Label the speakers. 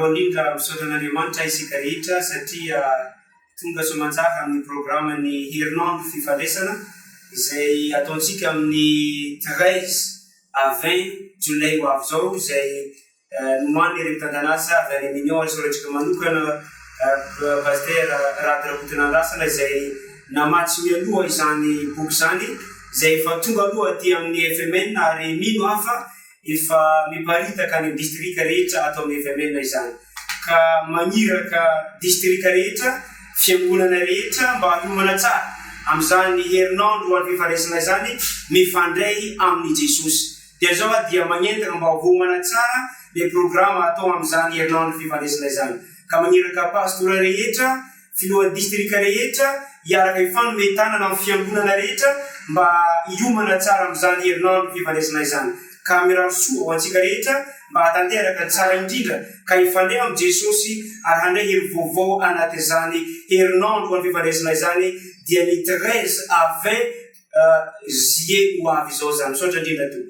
Speaker 1: Voalohany indrindra, misaotra an'Andriamanitra isika rehetra satria tonga soamantsara amin'ny programan'ny herinandro fifandraisana izay ataontsika amin'ny 13 à 20 jolay ho avy izao, izay nomanin'ireo mpitantan'asa avy any Mignon, ary isaorantsika manokana Pasteur Rado Rakotonandrasana izay namatsy mialoha izany boky izany, izay efa tonga aloha aty amin'ny FMN, ary mino aho fa efa miparitaka any amin'ny distrika rehetra ato amin'ny FMN izany, ka magniraka distrika rehetra, fiangonana rehetra mba hiomana tsara amin'izany herinandro ho an'ny fifandraisana izany mifandray amin'i Jesosy. Dia izao aho dia magnentana mba homana tsara le programa atao amin'izany herinandro fifandraisana izany, ka magniraka pastora rehetra, Filohan'ny distrika rehetra hiaraka hifanome tanana amin'ny fiangonana rehetra mba hiomana tsara amin'izany herinandro fifandraisana izany. Ka mirary soa ho antsika rehetra mba hahatanteraka ny tsara indrindra ka hifandray amin'i Jesosy ary handray hery vaovao anatin'izany herinandro ho an'ny fifandraisana izany dia ny 13 à 20 juillet ho avy izao izany. Misaotra indrindra Tompoko.